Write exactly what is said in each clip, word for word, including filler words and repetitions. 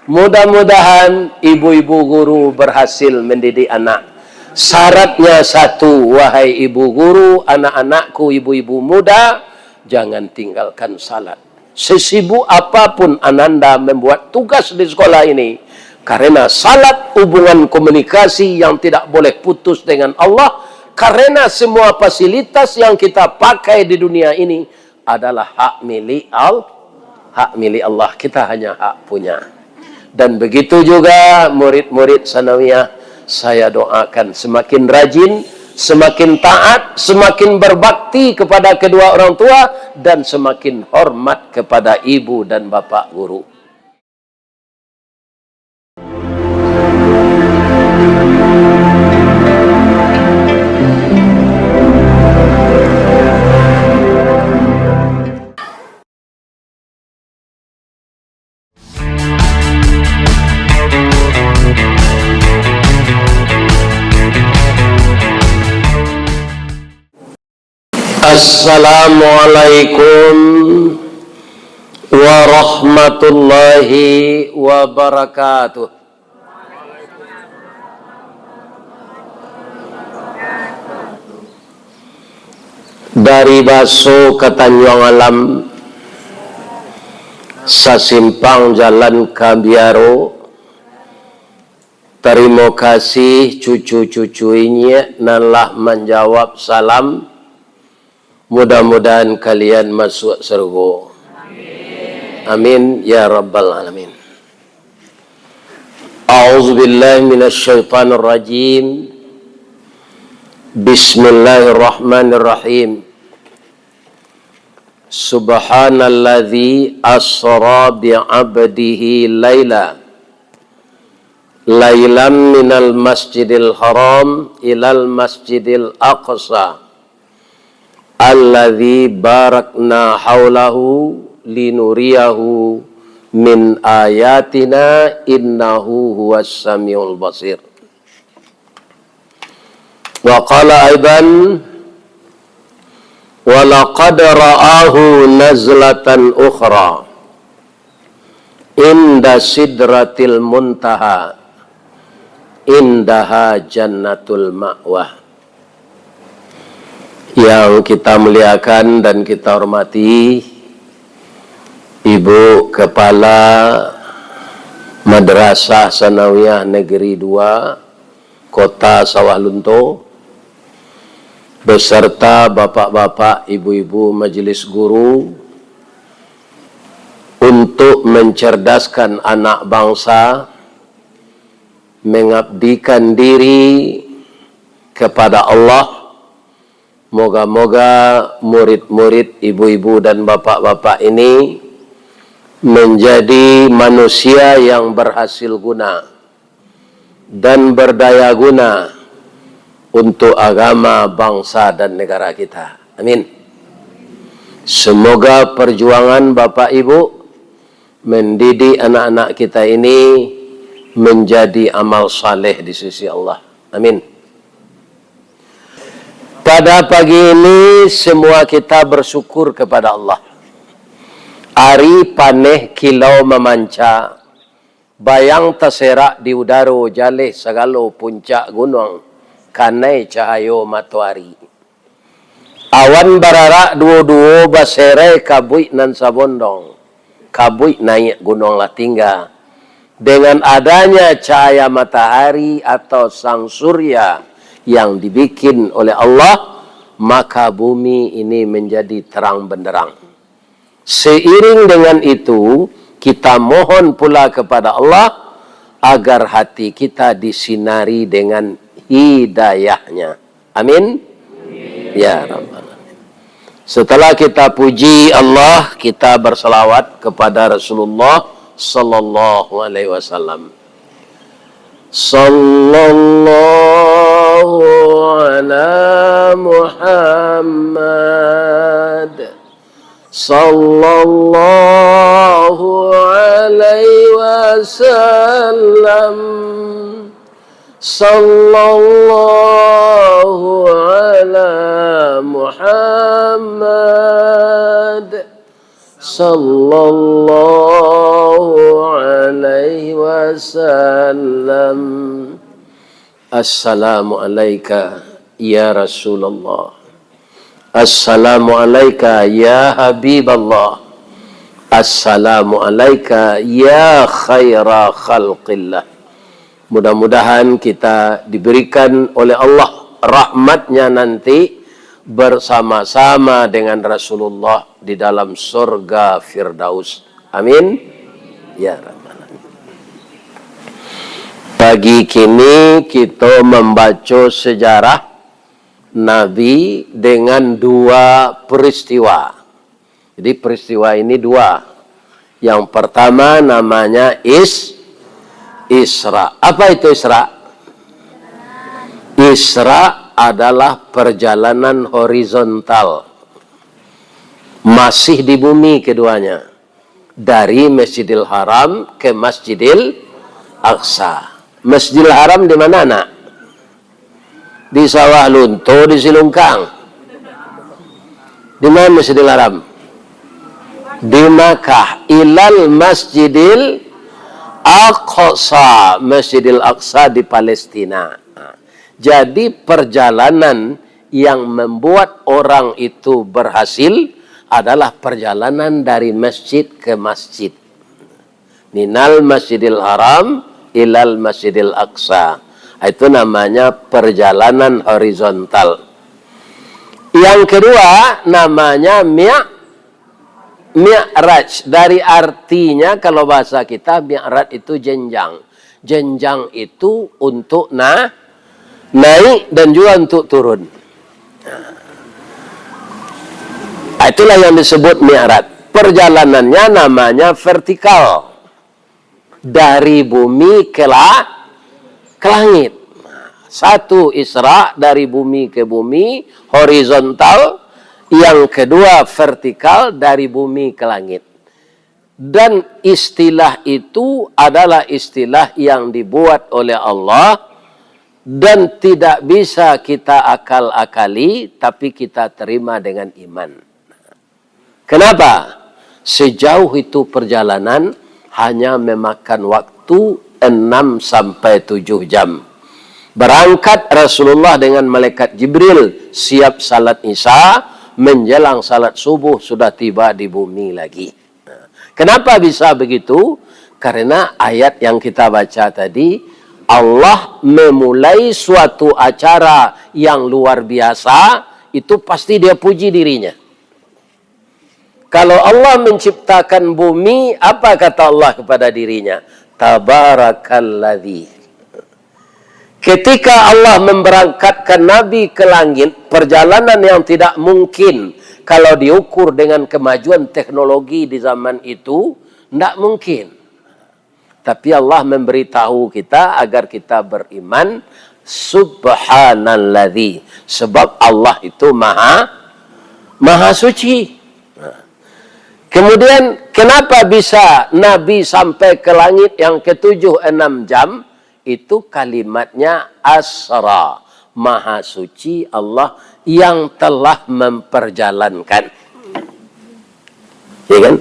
Mudah-mudahan ibu-ibu guru berhasil mendidik anak. Syaratnya satu, wahai ibu guru, anak-anakku, ibu-ibu muda, jangan tinggalkan salat. Sesibuk apapun ananda membuat tugas di sekolah ini, karena salat hubungan komunikasi yang tidak boleh putus dengan Allah, karena semua fasilitas yang kita pakai di dunia ini adalah hak milik Al-, hak milik Allah. Kita hanya hak punya. Dan begitu juga murid-murid sanawiyah, saya doakan semakin rajin, semakin taat, semakin berbakti kepada kedua orang tua, dan semakin hormat kepada ibu dan bapak guru. Assalamualaikum warahmatullahi wabarakatuh. Dari Baso ka Tanjuang Alam, sasimpang jalan ka Biaro. Tarimo kasih cucu-cucu inyiak nan lah manjawab salam. Mudah-mudahan kalian masuak sarugo. Amin, ya rabbal alamin. A'udzubillahi minasyaitonirrajim. Bismillahirrahmanirrahim. Subhanalladzi asra bi'abdihi laila, lailam minal masjidil haram ilal masjidil aqsa, alladzi barakna haulahu linuriyahu min ayatina, innahu huwas samiul basir. Wa qala aidan, wa laqad ra'ahu nazlatan ukhra, inda sidratil muntaha, indaha jannatul ma'wa. Yang kita muliakan dan kita hormati, Ibu Kepala Madrasah Sanawiyah Negeri Dua Kota Sawah Lunto, beserta bapak-bapak, ibu-ibu majelis guru, untuk mencerdaskan anak bangsa, mengabdikan diri kepada Allah. Moga-moga murid-murid, ibu-ibu, dan bapak-bapak ini menjadi manusia yang berhasil guna dan berdaya guna untuk agama, bangsa, dan negara kita. Amin. Semoga perjuangan Bapak Ibu mendidik anak-anak kita ini menjadi amal saleh di sisi Allah. Amin. Pada pagi ini, semua kita bersyukur kepada Allah. Ari paneh kilau mamanca, bayang taserak di udaro, jaleh sagalo puncak gunuang, kanai cahayo matoari. Awan bararak duo-duo, baserai kabuik nan sabondong, kabuik naiak gunuang lah tingga. Dengan adanya cahaya matahari atau sang surya yang dibikin oleh Allah, maka bumi ini menjadi terang benderang. Seiring dengan itu, kita mohon pula kepada Allah agar hati kita disinari dengan hidayah-Nya. Amin. Ya Rabbal Alamin. Setelah kita puji Allah, kita bersalawat kepada Rasulullah sallallahu alaihi wasallam. Sallallahu ala Muhammad. Sallallahu alaihi wasallam. Sallallahu ala Muhammad. Sallallahu alaihi wasallam. Assalamu alaika ya Rasulullah. Assalamu alaika ya Habiballah. Assalamu alaika ya khaira khalqillah. Mudah-mudahan kita diberikan oleh Allah rahmatnya nanti bersama-sama dengan Rasulullah di dalam surga Firdaus. Amin. Ya Rabbal Alamin. Pagi kini kita membaca sejarah Nabi dengan dua peristiwa. Jadi peristiwa ini dua. Yang pertama namanya Is-, Isra. Apa itu Isra? Isra adalah perjalanan horizontal. Masih di bumi keduanya. Dari Masjidil Haram ke Masjidil Aqsa. Masjidil Haram di mana, nak? Di Sawah Lunto, di Silungkang? Di mana Masjidil Haram? Di Makkah. Ilal Masjidil Aqsa, Masjidil Aqsa di Palestina. Jadi, perjalanan yang membuat orang itu berhasil adalah perjalanan dari masjid ke masjid. Minal Masjidil Haram ilal Masjidil Aqsa. Itu namanya perjalanan horizontal. Yang kedua, namanya mi-, Mi'raj. Dari artinya, kalau bahasa kita, Mi'raj itu jenjang. Jenjang itu untuk na-, naik dan juga untuk turun. Nah, itulah yang disebut Mi'raj. Perjalanannya namanya vertikal. Dari bumi ke la-, ke langit. Satu Isra dari bumi ke bumi, horizontal. Yang kedua vertikal dari bumi ke langit. Dan istilah itu adalah istilah yang dibuat oleh Allah dan tidak bisa kita akal-akali, tapi kita terima dengan iman. Kenapa? Sejauh itu perjalanan hanya memakan waktu enam sampai tujuh jam. Berangkat Rasulullah dengan malaikat Jibril, siap salat Isya, menjelang salat subuh sudah tiba di bumi lagi. Kenapa bisa begitu? Karena ayat yang kita baca tadi, Allah memulai suatu acara yang luar biasa, itu pasti Dia puji dirinya. Kalau Allah menciptakan bumi, apa kata Allah kepada dirinya? Tabarakalladzi. Ketika Allah memberangkatkan Nabi ke langit, perjalanan yang tidak mungkin kalau diukur dengan kemajuan teknologi di zaman itu, ndak mungkin. Tapi Allah memberitahu kita agar kita beriman, Subhanalladzi, sebab Allah itu maha, maha suci. Nah. Kemudian, kenapa bisa Nabi sampai ke langit yang ketujuh enam jam? Itu kalimatnya asra, maha suci Allah yang telah memperjalankan. Ya kan?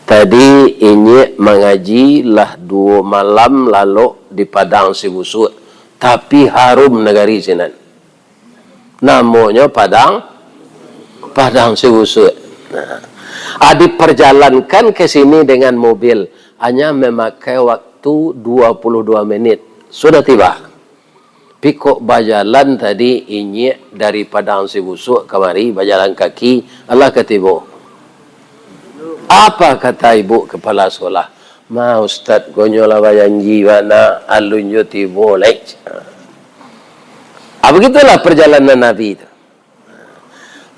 Tadi inyiak mangaji lah duo malam lalok di Padang Sibusuak, tapi harum nagari sinan. Namonyo Padang, Padang Sibusuak. Nah, ah, diperjalankan ke sini dengan mobil, hanya memakai waktu dua puluh dua menit, sudah tiba. Pi kok bajalan tadi inyiak dari Padang Sibusuak kamari, bajalan kaki, alah ka tibo. Apa kata ibu kepala sekolah? "Ma, Ustaz, gonyo lah bajanji bana, alun jo tibo lai." Ah, begitulah perjalanan Nabi itu.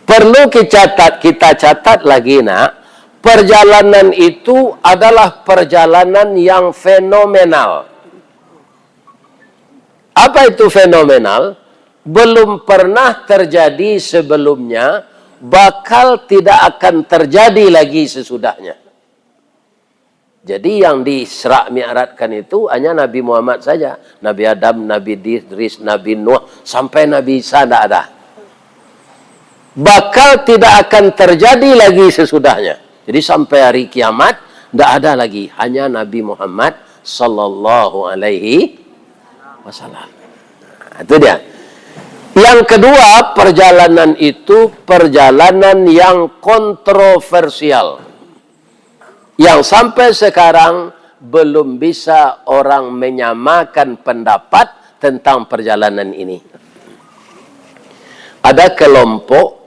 Perlu kicatat-, kita catat lagi, nak, perjalanan itu adalah perjalanan yang fenomenal. Apa itu fenomenal? Belum pernah terjadi sebelumnya, bakal tidak akan terjadi lagi sesudahnya. Jadi, yang di-Isra Mi'rajkan itu hanya Nabi Muhammad saja. Nabi Adam, Nabi Idris, Nabi Nuh, sampai Nabi Isa ndak ada. Bakal tidak akan terjadi lagi sesudahnya. Jadi sampai hari kiamat, ndak ada lagi, hanya Nabi Muhammad sallallahu alaihi wasallam. Nah, itu dia. Yang kedua, perjalanan itu perjalanan yang kontroversial. Yang sampai sekarang belum bisa orang menyamakan pendapat tentang perjalanan ini. Ada kelompok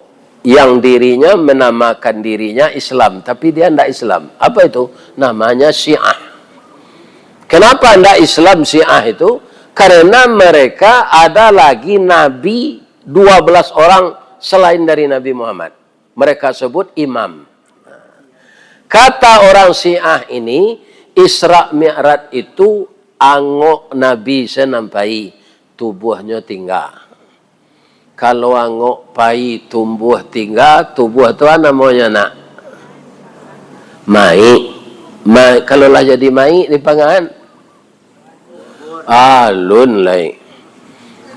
yang dirinya menamakan dirinya Islam, tapi dia ndak Islam. Apa itu? Namanya Syiah. Kenapa ndak Islam Syiah itu? Karena mereka ada lagi nabi dua belas orang selain dari Nabi Muhammad. Mereka sebut imam. Kata orang Syiah ini, Isra Mi'raj itu angok Nabi senampai, tubuahnyo tingga. Kalau angok pai tumbuah tingga, tubuah tu a namonyo, nak? Maik. Ma-, kalau lah jadi maik, dipangan? Alun lai.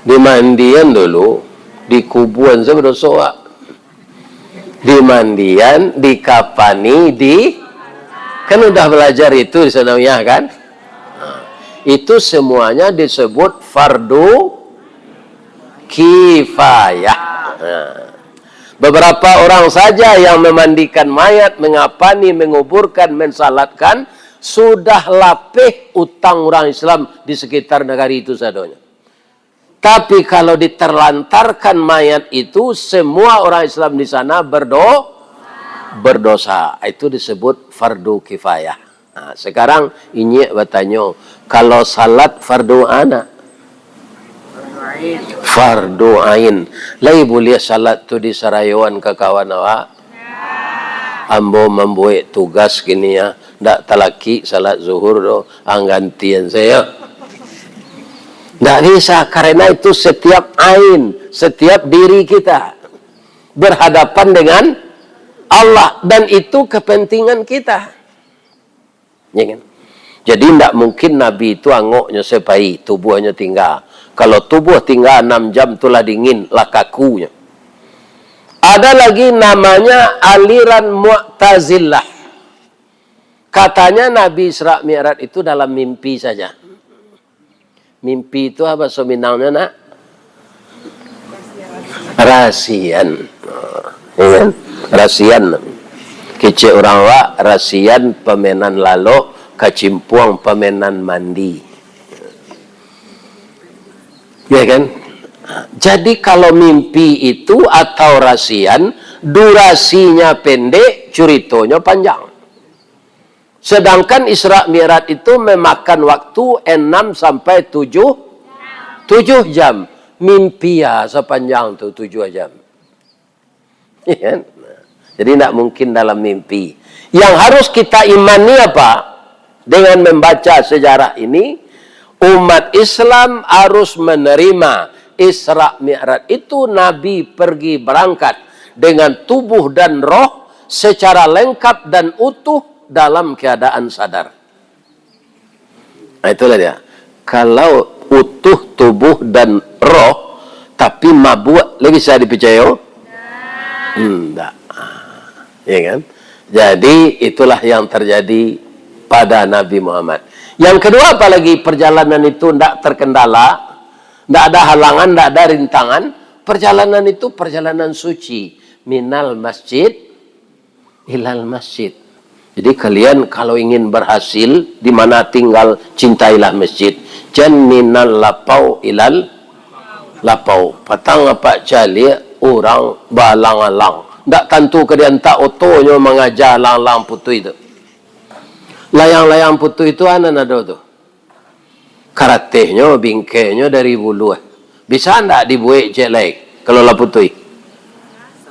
Dimandian dulu, dikubuan sajo badoso awak. Dimandian, dikapani, di, kan udah belajar itu di sanawiyah, kan? Nah, itu semuanya disebut fardu kifayah. Nah, beberapa orang saja yang memandikan mayat, mengapani, menguburkan, mensalatkan, sudah lapeh utang urang Islam di sekitar nagari itu sadonyo. Tapi kalau diterlantarkan mayat itu, semua orang Islam di sana berdo-, berdosa. Itu disebut fardu kifayah. Nah, sekarang inyiak batanyo, kalau salat fardu a, nak? Fardu ain. Lai buliah salat tu disarayoan ka kawan awak? Ambo mambuek tugas kini, ya, ndak talakik salat zuhur tu, ang gantian sajo. Ndak bisa, karena itu setiap ain, setiap diri kita berhadapan dengan Allah, dan itu kepentingan kita. Ya kan? Jadi, ndak mungkin Nabi itu angoknyo sepai, tubuahnyo tingga. Kalau tubuah tingga anam jam tu lah dingin, lah kakunyo. Ada lagi namanya aliran Mu'tazilah. Katanya Nabi Isra Mi'raj itu dalam mimpi saja. Mimpi itu a bahaso Minangnyo, nak? Rasian. Ya kan? Rasian. Kecek urang awak, rasian pamenan lalok, kacimpuang pamenan mandi. Ya kan? Jadi kalau mimpi itu atau rasian, durasinya pendek, curitonyo panjang. Sedangkan Isra Mi'raj itu memakan waktu enam sampai tujuh, tujuh jam. Mimpi a sapanjang tu tujuh jam. Ya kan? Jadi, ndak mungkin dalam mimpi. Yang harus kita imani apa? Dengan membaca sejarah ini, umat Islam harus menerima Isra Mi'raj itu Nabi pergi berangkat dengan tubuh dan roh secara lengkap dan utuh dalam keadaan sadar. Nah, itulah dia. Kalau utuh tubuh dan roh, tapi mabuak, lai bisa dipicayo? Indak. Ya kan? Jadi, itulah yang terjadi pada Nabi Muhammad. Yang kedua, apalagi perjalanan itu ndak terkendala, ndak ada halangan, ndak ada rintangan, perjalanan itu perjalanan suci. Minal masjid ilal masjid. Jadi, kalian kalau ingin berhasil, di mana tinggal, cintailah masjid. Jan minal lapau ilal lapau. Patang apak caliak urang balang-alang. Ndak tantu ka diantak otonyo mangaja alang-alang putuih tu. Layang-layang putuih tu a nan ado tu? Karatehnyo, bingkenyo dari buluah. Bisa ndak dibuek cek lai, kalau lah putuih?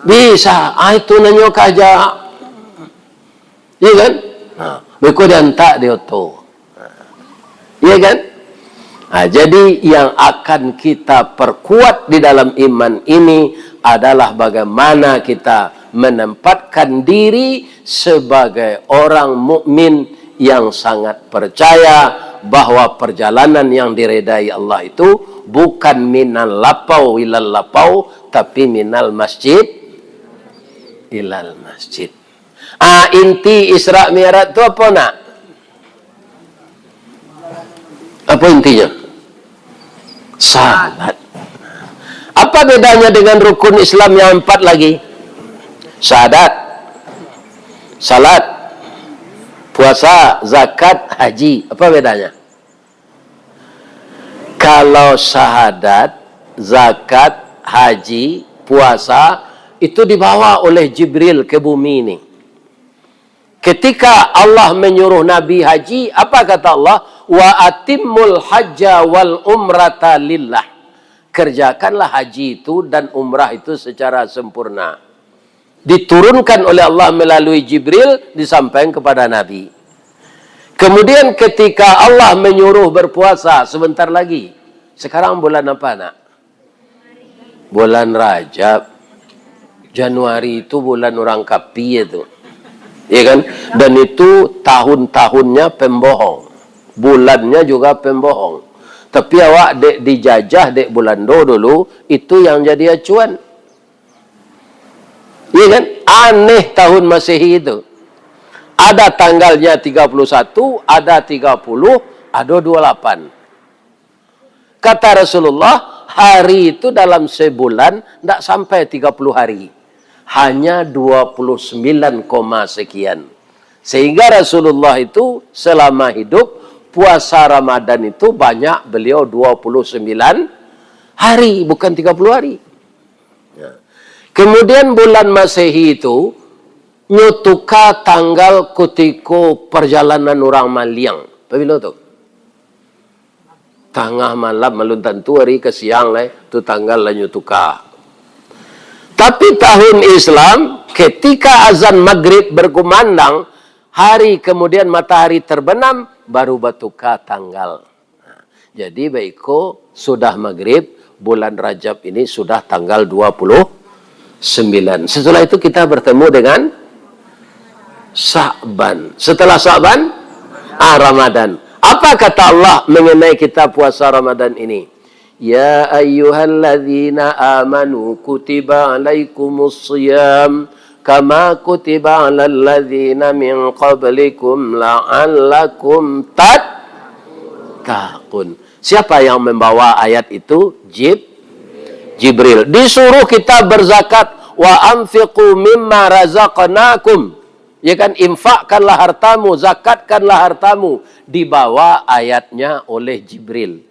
Bisa. Ah, itu nan nyo kaja. Iya kan? Nah, beko diantak di oto. Iya kan? Nah, jadi yang akan kita perkuat di dalam iman ini adalah bagaimana kita menempatkan diri sebagai orang mukmin yang sangat percaya bahwa perjalanan yang diredai Allah itu bukan minal lapau ilal lapau, tapi minal masjid ilal masjid. Ah, inti Isra Mi'raj tu apa, nak? Apa intinya? Salat. Apa bedanya dengan rukun Islam yang empat lagi? Syahadat, salat, puasa, zakat, haji. Apa bedanya? Kalau syahadat, zakat, haji, puasa, itu dibawa oleh Jibril ke bumi ini. Ketika Allah menyuruh Nabi haji, apa kata Allah? "Wa atimmul hajja wal umrata lillah." Kerjakanlah haji itu dan umrah itu secara sempurna. Diturunkan oleh Allah melalui Jibril, disampaikan kepada Nabi. Kemudian ketika Allah menyuruh berpuasa sebentar lagi. Sekarang bulan apa, nak? Bulan Rajab. Januari itu bulan orang kapia tu. Ya kan? Dan itu tahun-tahunnya pembohong. Bulannya juga pembohong. Tapi awak dek dijajah dek Bulando dulu, itu yang jadi acuan. Ya kan? Aneh tahun Masehi itu. Ada tanggalnya tiga puluh satu, ada tiga puluh, ada dua puluh delapan. Kata Rasulullah, hari itu dalam sebulan ndak sampai tiga puluh hari. Hanya dua puluh sembilan koma sekian. Sehingga Rasulullah itu selama hidup, puasa Ramadan itu banyak beliau dua puluh sembilan hari, bukan tiga puluh hari. Ya. Kemudian bulan Masehi itu, nyo tuka tanggal kutiko perjalanan urang maliang. Pabilo tu? Tangah malam, malun tantu ari ka siang lai, tu tanggal lah nyo tuka. Tapi tahun Islam, ketika azan Maghrib berkumandang, hari kemudian matahari terbenam, baru batuka tanggal. Jadi, baiko, sudah Maghrib, bulan Rajab ini sudah tanggal dua puluh sembilan. Setelah itu kita bertemu dengan Sya'ban. Setelah Sya'ban, ah, Ramadan. Apa kata Allah mengenai kita puasa Ramadan ini? "Ya ayyuhalladzina amanu kutiba alaikumus siyam kama kutiba alal ladzina min qablikum la'allakum tattaqun." Siapa yang membawa ayat itu? Jib-, Jibril. Disuruh kita berzakat, "Wa anfiqu mimma razaqnakum." Ya kan, infakkanlah hartamu, zakatkanlah hartamu. Dibawa ayatnya oleh Jibril.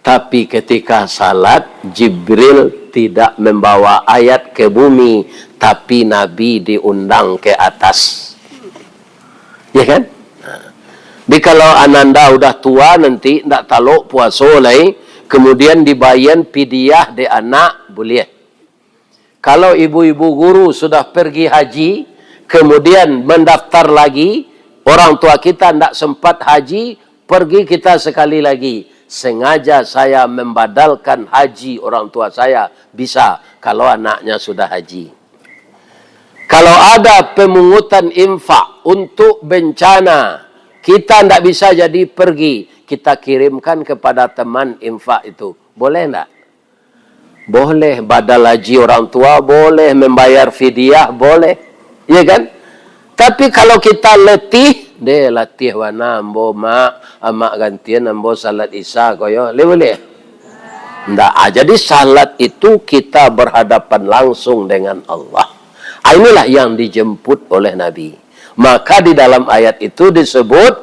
Tapi ketika salat, Jibril tidak membawa ayat ke bumi, tapi Nabi diundang ke atas. Ya kan? Jadi kalau ananda udah tua nanti, ndak talok puaso lai, kemudian dibayar pidiah dek anak, boleh. Kalau ibu-ibu guru sudah pergi haji, kemudian mendaftar lagi, orang tua kita ndak sempat haji, pergi kita sekali lagi. Sengaja saya membadalkan haji orang tua saya, bisa, kalau anaknya sudah haji. Kalau ada pemungutan infak untuk bencana, kita ndak bisa jadi pergi, kita kirimkan kepada teman infak itu. Boleh ndak? Boleh, badal haji orang tua, boleh, membayar fidyah, boleh. Ya kan? Tapi kalau kita letih, deh, latih bana ambo, mak, amak gantian ambo salat Isya ko yo. Boleh, boleh? Ndak. Ah, jadi salat itu kita berhadapan langsung dengan Allah. Ah, inilah yang dijemput oleh Nabi. Maka di dalam ayat itu disebut,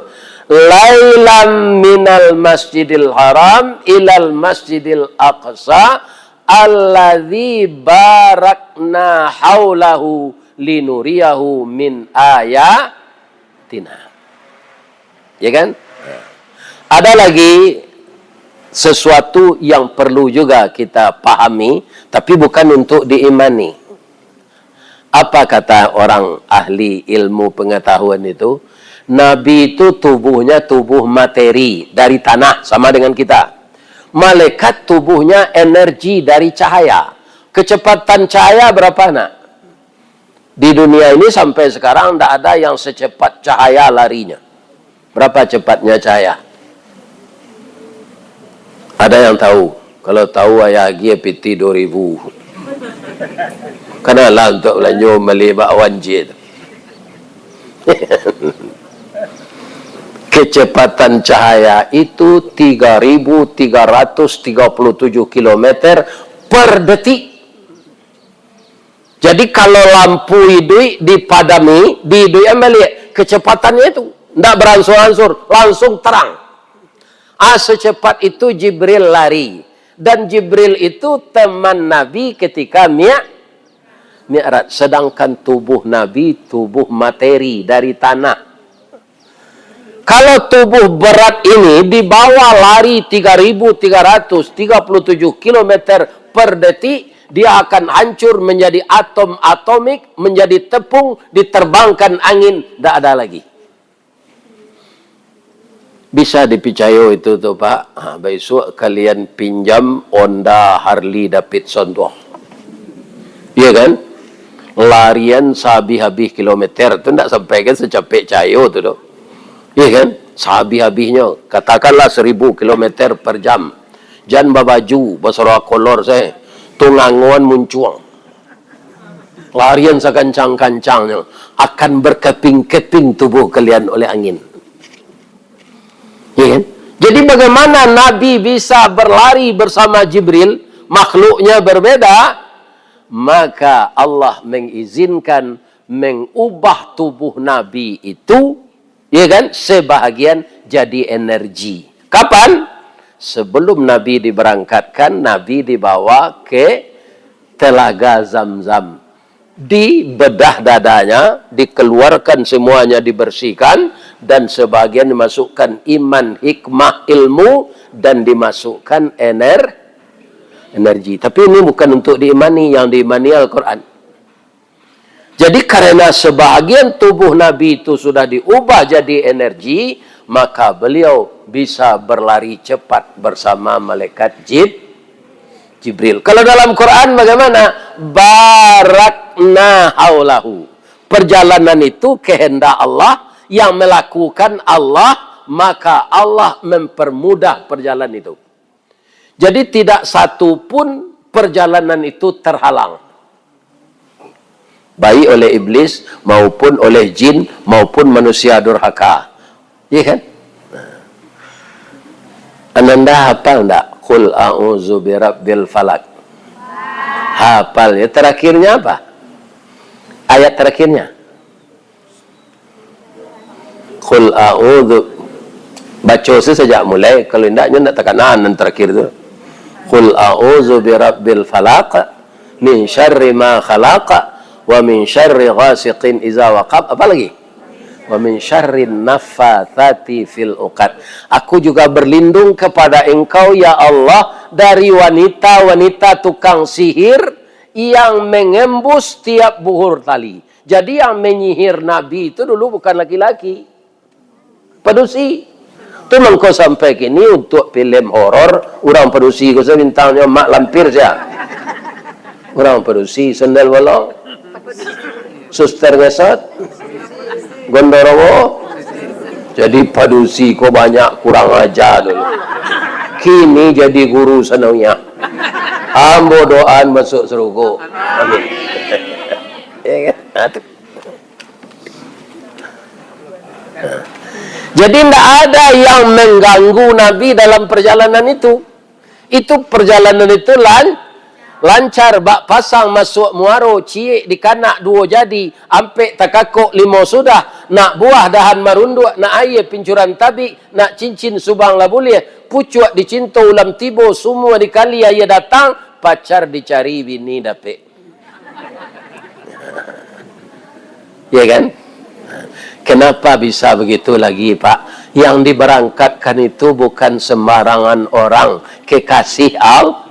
"Lailam minal masjidil haram ilal masjidil aqsa alladzi barakna haulahu linuriyahu min ayatina." Ya kan? Ada lagi sesuatu yang perlu juga kita pahami, tapi bukan untuk diimani. Apa kata orang ahli ilmu pengetahuan itu? Nabi itu tubuhnya tubuh materi dari tanah, sama dengan kita. Malaikat tubuhnya energi dari cahaya. Kecepatan cahaya berapa, nak? Di dunia ini sampai sekarang ndak ada yang secepat cahaya larinya. Berapa cepatnya cahaya? Ada yang tahu? Kalau tahu, ayah agiah piti dua ribu. Kanalah untuk balanjo mali bakwan je tu. Kecepatan cahaya itu tiga ribu tiga ratus tiga puluh tujuh kilometer per detik. Jadi, kalau lampu iduik dipadami, diiduikan baliak, kecepatannya itu ndak beransur-ansur, langsung terang. Ah, secepat itu Jibril lari. Dan Jibril itu teman Nabi ketika Mi'raj. Mi'raj, sedangkan tubuh Nabi tubuh materi dari tanah. Kalau tubuh berat ini dibawa lari tiga ribu tiga ratus tiga puluh tujuh kilometer per detik, dia akan hancur menjadi atom atomik, menjadi tepung, diterbangkan angin, ndak ada lagi. Bisa dipicayo itu tu, Pak. Ha, baisuak kalian pinjam Honda Harley Davidson tu. Iya kan? Larian sahabih-habih kilometer tu ndak sampai kan secapek cahayo tu doh. Iya kan? Sahabih-habihnyo, katakanlah seribu kilometer per jam. Jan babaju, basarah kolor se. Tungangon muncuang. Larian sakancang-kancangnyo, akan berkeping-keping tubuh kalian oleh angin. Ya kan? Jadi, bagaimana Nabi bisa berlari bersama Jibril, makhluknya berbeda, maka Allah mengizinkan mengubah tubuh Nabi itu, ya kan, sebahagian jadi energi. Kapan? Sebelum Nabi diberangkatkan, Nabi dibawa ke Telaga Zam-Zam. Dibedah dadanya, dikeluarkan semuanya, dibersihkan, dan sebahagian dimasukkan iman, hikmah, ilmu, dan dimasukkan ener-, energi. Tapi ini bukan untuk diimani, yang diimani Al-Quran. Jadi, karena sebahagian tubuh Nabi itu sudah diubah jadi energi, maka beliau bisa berlari cepat bersama malaikat Jib-, Jibril. Kalau dalam Quran bagaimana? Barakna haulahu. Perjalanan itu kehendak Allah, yang melakukan Allah, maka Allah mempermudah perjalanan itu. Jadi, tidak satu pun perjalanan itu terhalang. Baik oleh iblis, maupun oleh jin, maupun manusia durhaka. Iya kan? Ananda hafal ndak? "Qul a'udzu birabbil falaq." Hafal ya. Terakhirnya apa? Ayat terakhirnya. "Qul a'udzu." Baco se sajak mulai, kalau indak, nyo ndak takana nan terakhir tu. "Qul a'udzu birabbil falaq, min syarri ma khalaq, wa min syarri ghasiqin iza waqab." Apa lagi? "Wa min syarrin naffatsati fil uqad." Aku juga berlindung kepada Engkau, ya Allah, dari wanita-wanita tukang sihir yang mengembus tiap buhur tali. Jadi, yang menyihir Nabi itu dulu bukan laki-laki. Padusi. Tu mangko sampai kini untuk filem horor, urang padusi ko se bintangnyo, Mak Lampir sia. Urang padusi, sendal bolong, suster ngesot, gondorowo. Jadi padusi ko banyak kurang aja dulu. Kini jadi guru sanawiyah. Ambo doaan masuk sarugo. Amin. Ya kan? Nah, tu. Jadi, ndak ada yang mengganggu Nabi dalam perjalanan itu. Itu perjalanan itu lan-, lancar, bak pasang masuak muaro, ciek dikanak duo jadi, ampek takakok limo sudah, nak buah dahan marunduak, nak aia pincuran tabik, nak cincin subang lah buliah, pucuak dicinto ulam tibo, sumua dikali aia datang, pacar dicari bini dapek. Ya kan? Kenapa bisa begitu lagi, Pak? Yang diberangkatkan itu bukan sembarangan orang, kekasih Al-,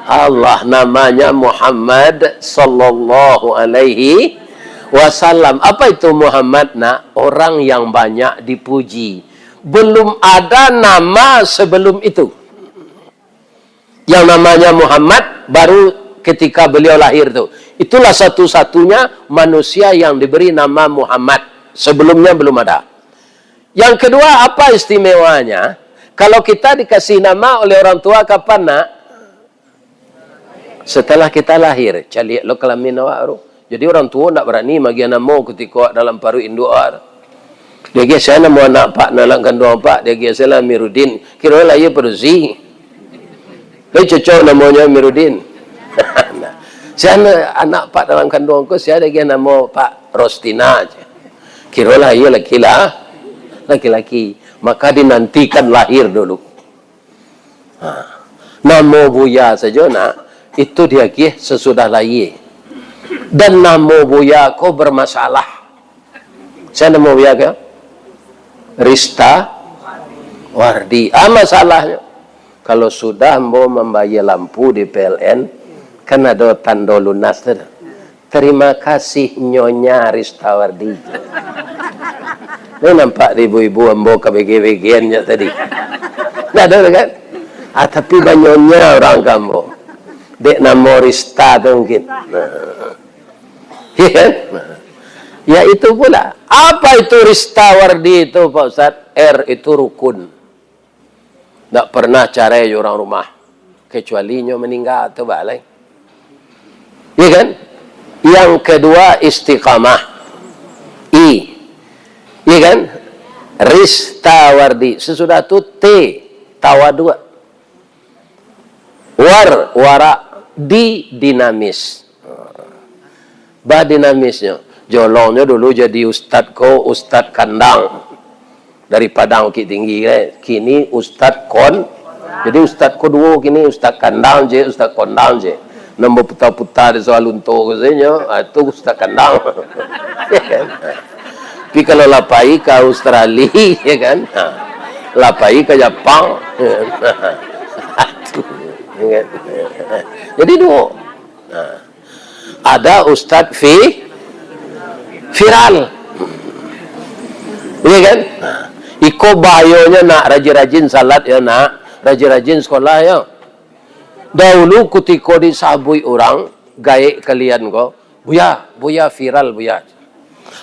Allah, namanya Muhammad sallallahu alaihi wasallam. Apa itu Muhammad? Nah, orang yang banyak dipuji. Belum ada nama sebelum itu. Yang namanya Muhammad baru ketika beliau lahir tu. Itulah satu-satunya manusia yang diberi nama Muhammad. Sebelumnya belum ada. Yang kedua, apa istimewanya? Kalau kita dikasih nama oleh orang tua kapan, Nak? Setelah kita lahir. Caliak lo kelamin awak tu. Jadi, orang tua ndak berani magiah namo ketika awak dalam paruik induak awak tu. Diagiah, "Sia namo anak Pak, dalam kanduang Pak?" Diagiah, "Sia lah Amiruddin." Kiro lah iyo padusi. Lai cocok namonyo Amiruddin. Nah, "Sia anak Pak dalam kanduang ko, sia?" Diagiah namo Pak, "Rostina." Kiro lah iyo laki lah, laki-laki. Maka dinantikan lahir dulu. Ha. Namo buya sajo, nak, itu diagiah sasudah lahia. Dan namo buya ko bermasalah. Sia namo buya ko? Rista Wardi. Ah, masalahnyo, kalau sudah ambo mambayia lampu di P L N, kan ado tando lunas tu. "Terima kasih, Nyonya Ristawardi." Ni nampak di ibu-ibu ambo ka bege-begean nyo tadi. Ndak ado tu kan? Ah, tapi banyonya urang ka ambo. Dek namo Rista tu mungkin. Nah. Ya kan? Nah. Ya itu pula. Apa itu Ristawardi itu, Pak Ustaz? R itu rukun. Ndak pernah carai jo urang rumah. Kecuali nyo maningga tu, baa lai. Iya kan? Yang kedua, istiqamah. I. Iya kan? Ristawardi. Sesudah tu, T. Tawaduk. War, warak. Di, dinamis. Badinamisnyo. Jolongnyo dulu jadi ustad ko, ustad kandang. Dari Padang Bukittinggi, eh. Kini ustad kon-, jadi ustad ko duo kini, ustad kandang je, ustad kondang je. Nan baputa-puta di Sawah Lunto ko sajo, ah, tu ustad kandang. Tapi kalau lah pai ka Australia, ya kan? Ha. Lah pai ka Japang. Tu, ya kan? Jadi duo. Ha. Ada ustad vi-, viral. Iya kan? Nah, iko bahayonyo, nak, rajin-rajin salat yo, nak, rajin-rajin sekolah yo. Dahulu kutiko disabuik urang, gaek kalian ko, "Buya, buya viral, buya."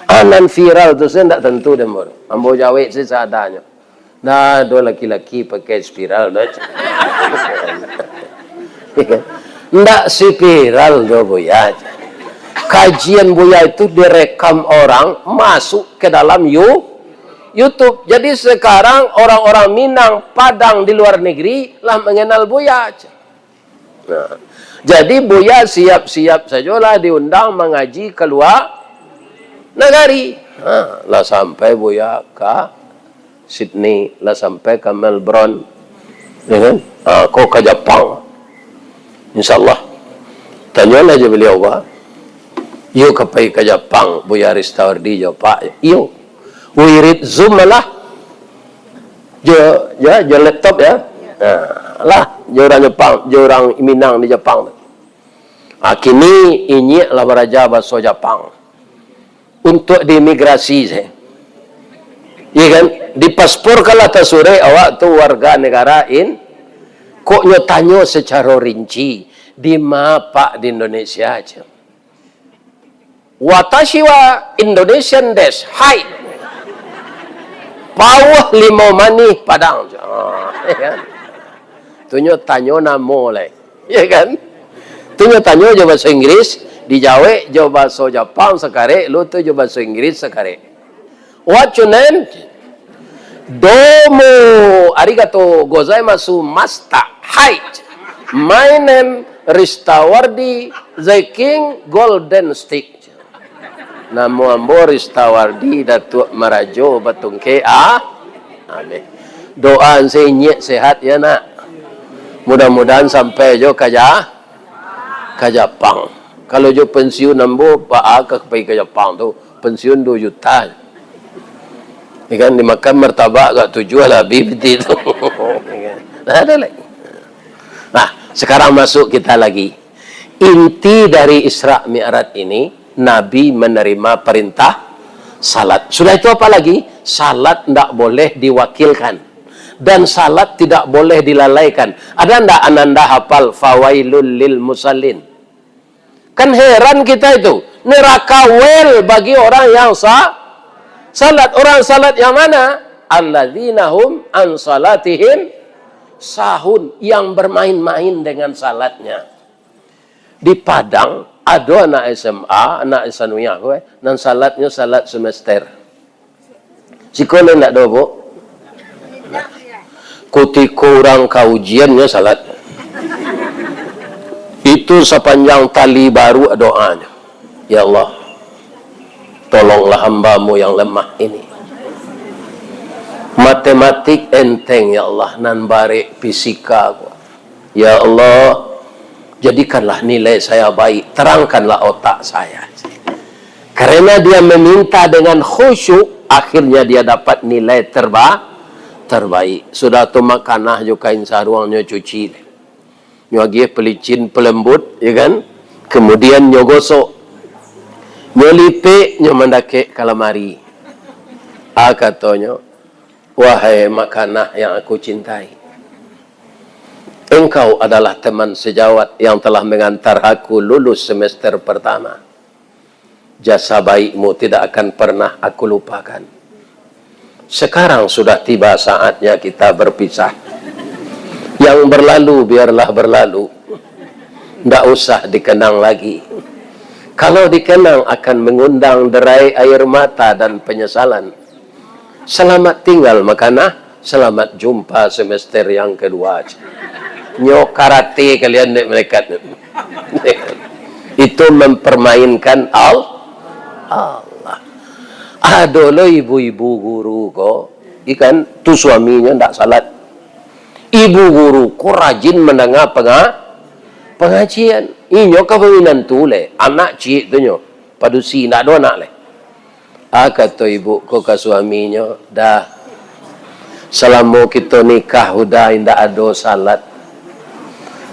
Ah, nan viral tu sajo ndak tantu dek ambo. Ambo jawek sajo saadanyo. Ndak ado laki-laki pakai spiral, dah. Ndak spiral doh, Buya. Kajian Buya itu direkam orang, masuk ke dalam You-, YouTube. Jadi sekarang orang-orang Minang, Padang di luar negeri lah mengenal Buya. Nah, jadi Buya siap-siap sajolah diundang mangaji ka lua nagari. Ha, lah sampai Buya ka Sydney, lah sampai ka Melbourne. Ya kan? Ha, ko ka Japang. Insya Allah. Tanyolah jo baliau, Pak. "Iyo ka pai ka Japang, Buya Ristawardi jo, Pak?" "Iyo." Wirid Zoom malah. Jo, jo, jo laptop, ya. Nah, lah, jo urang Japang, jo urang Minang di Japang tu. Ah, kini inyiak lah baraja bahaso Japang. Untuak di imigrasi sajo. Iya kan? Di paspor kan lah tasurek awak tu warga negara In-, kok nyo tanyo sacaro rinci, "Di ma, Pak?" "Di Indonesia," cek. "Watashi wa Indonesian desu. Hai." "Pauh limau manih Padang." Ah, ya kan? Tu nyo tanyo namo lai. Ya kan? Tu nyo tanyo jo bahaso Inggris, dijawek jo bahaso Japang sakarek, lu tu jo bahaso Inggris sakarek. "What your name?" "Domo arigato gozaimasu, master." "Hai. My name Ristawardi, the King Golden Stick." "Namo ambo Ristawardi, Datuak Marajo Batungkek, ah." Amin. Doa se inyiak sehat ya, nak. Mudah-mudahan sampai jo ka Ja-, ka Japang. Kalau jo pensiun ambo, Pak, ah, ka pai ka Japang tu, pensiun duo juta. Ya kan, dimakan martabak agak tujuah lah habis piti tu. Nah, ada lagi. Nah, sekarang masuk kita lagi. Inti dari Isra Mi'raj ini, Nabi menerima perintah salat. Sudah itu apa lagi? Salat ndak boleh diwakilkan. Dan salat tidak boleh dilalaikan. Ada ndak ananda hafal, "Fawailul lil musallin"? Kan heran kita itu. Neraka wel bagi orang yang sa-, salat. Orang salat yang mana? "Alladzina hum an salatihim sahun," yang bermain-main dengan salatnya. Di Padang, ado anak S M A, anak Sanawiyah ko, eh, nan salatnyo salat semester. Siko lai ndak ado, Bu? Kutiko urang ka ujian, nyo salat. Itu sapanjang tali baru doanyo. Ya Allah, tolonglah hamba-Mu yang lemah ini. Matematik enteng, ya Allah, nan barek fisika ko. Ya Allah, jadikanlah nilai saya baik, terangkanlah otak saya. Karena dia meminta dengan khusyuk, akhirnya dia dapat nilai terba-, terbaik. Sudah tu makanlah jo kain saruang, nyo cuci. Nyo agiah pelicin pelembut, ya kan? Kemudian nyo gosok. Nyo lipek, nyo mandakek ka lamari. Ah, katonyo, "Wahai makanah yang aku cintai, engkau adalah teman sejawat yang telah mengantar aku lulus semester pertama. Jasa baikmu tidak akan pernah aku lupakan. Sekarang sudah tiba saatnya kita berpisah. Yang berlalu biarlah berlalu. Ndak usah dikenang lagi. Kalau dikenang akan mengundang derai air mata dan penyesalan. Selamat tinggal, makanah. Selamat jumpa semester yang kedua." Nyo karate kalian dek malaikat. Itu mempermainkan Al-, Allah. Ado lo ibu-ibu guru ko, ikan tu suaminyo ndak salat. Ibu guru ko rajin mandanga panga-, pangajian. Inyo ka baminantu le, anak ciek tu nyo, padusi, ndak ado anak le. Ah, kato ibu ko ka suaminyo, "Dah, salamo kito nikah Huda indak ado salat.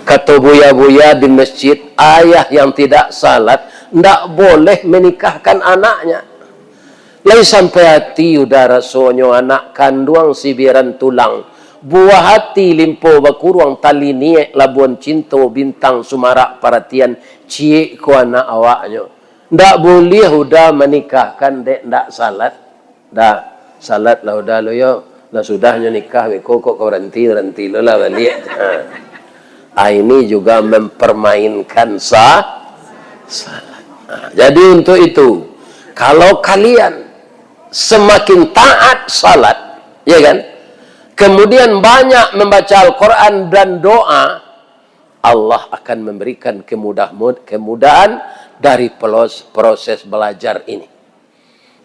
Kato buya-buya di masjid, ayah yang tidak salat ndak boleh menikahkan anaknya. Lai sampai ati Huda rasonyo, anak kanduang sibiran tulang, buah ati limpo bakuruang, tali niek labuan cinto, bintang sumarak paratian, ciek ko anak awaknyo. Ndak buliah Huda manikahkan dek ndak salat. Dah, salat lah Huda lo yo. Lah sudah nyo nikah beko kok ka baranti, baranti lo lah baliak." Ha. Ah, ini juga mempermainkan sa-, salat. Ha, jadi untuk itu, kalau kalian semakin taat salat, ya kan? Kemudian banyak membaca Al-Quran dan doa, Allah akan memberikan kemudah-, kemudahan dari pelos-, proses belajar ini.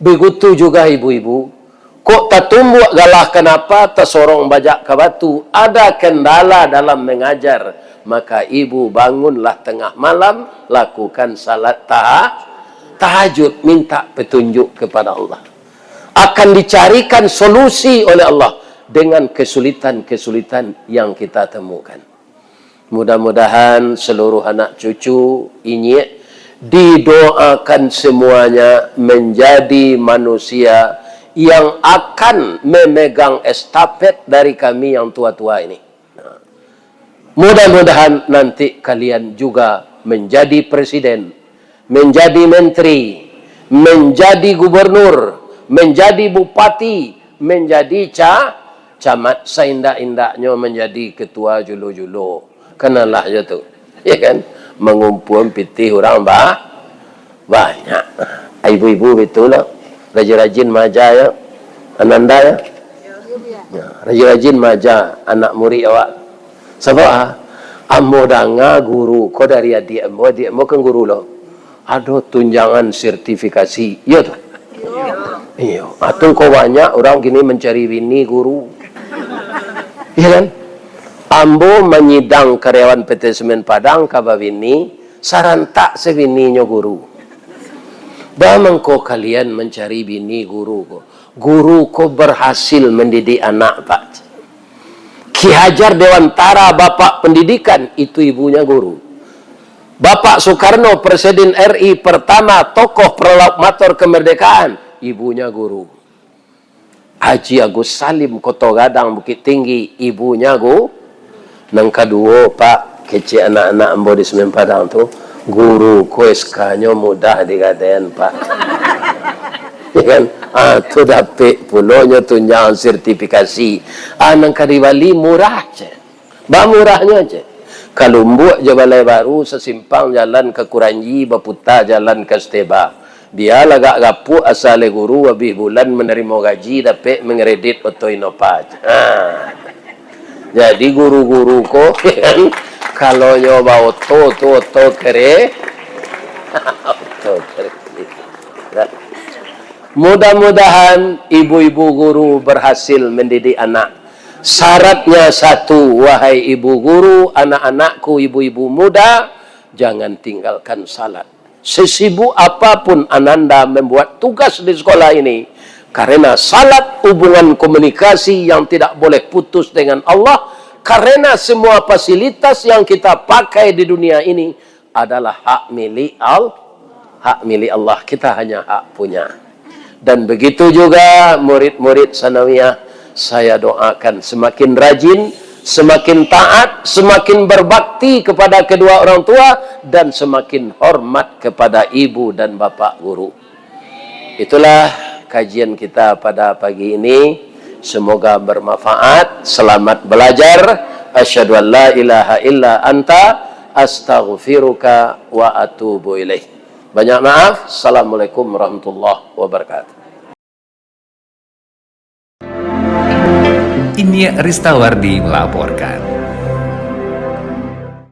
Begitu juga ibu-ibu, kok tatumbuak galah kanapa, tasorong bajak ka batu, ada kendala dalam mengajar, maka ibu bangunlah tengah malam, lakukan salat taha-, tahajud, minta petunjuk kepada Allah. Akan dicarikan solusi oleh Allah dengan kesulitan-kesulitan yang kita temukan. Mudah-mudahan seluruh anak cucu inyiak didoakan semuanya menjadi manusia yang akan memegang estafet dari kami yang tua-tua ini. Mudah-mudahan nanti kalian juga menjadi presiden, menjadi menteri, menjadi gubernur, menjadi bupati, menjadi ca-, camat, saindak-indaknyo menjadi ketua julo-julo. Kanalah jo tu. Ya kan? Mangumpuan pitih urang ba-, banyak. Ibu-ibu bitulah. Rajin-rajin maaja yo. Ananda yo. Ya, rajin-rajin maaja anak murid awak. Sabab, ah, ambo danga guru ko dari adiak ambo, adiak ambo kan guru lo. Ado tunjangan sertifikasi, iyo tu? Iyo. Atau ko banyak urang kini mancari bini guru. Iyo kan? Ambo manyidang karyawan P T Semen Padang ka babini, sarantak se bininyo guru. Baa mangko kalian mancari bini guru ko? Guru ko berhasil mendidik anak, Pak. Ki Hajar Dewantara, bapak pendidikan, itu ibunya guru. Bapak Soekarno, Presiden R I pertama, tokoh proklamator kemerdekaan, ibunya guru. Haji Agus Salim, Koto Gadang, Bukittinggi, ibunya gu-, Nan kaduo, Pak, kecek anak-anak ambo di Semen Padang tu, guru ko S K-nyo mudah digadaian, Pak. Ya kan? Ah, tu dapek pulo nyo tunjangan sertifikasi. Ah, nan ka dibali murah, cek. Baa murahnyo, cek. Ka Lumbuak jo Balai Baru, sasimpang jalan ka Kuranji, baputa jalan ka Steba. Bia lah agak gapuak, asa lai guru abih bulan manarimo gaji, dapek mangkredit oto Innova. Ha. Jadi guru-guru ko, kan, kalau nyo baoto tu oto kere-, oto kere-, mudah-mudahan ibu-ibu guru berhasil mendidik anak. Syaratnya satu, wahai ibu guru, anak-anakku, ibu-ibu muda, jangan tinggalkan salat. Sesibuk apapun ananda membuat tugas di sekolah ini, karena salat hubungan komunikasi yang tidak boleh putus dengan Allah, karena semua fasilitas yang kita pakai di dunia ini adalah hak milik Al-, hak milik Allah. Kita hanya hak punya. Dan begitu juga murid-murid sanawiyah, saya doakan semakin rajin, semakin taat, semakin berbakti kepada kedua orang tua, dan semakin hormat kepada ibu dan bapak guru. Itulah kajian kita pada pagi ini. Semoga bermanfaat. Selamat belajar. Asyhadu an la ilaha illa anta, astaghfiruka wa atubu ilaik. Banyak maaf. Assalamualaikum warahmatullahi wabarakatuh. Inyiak Ristawardi melaporkan.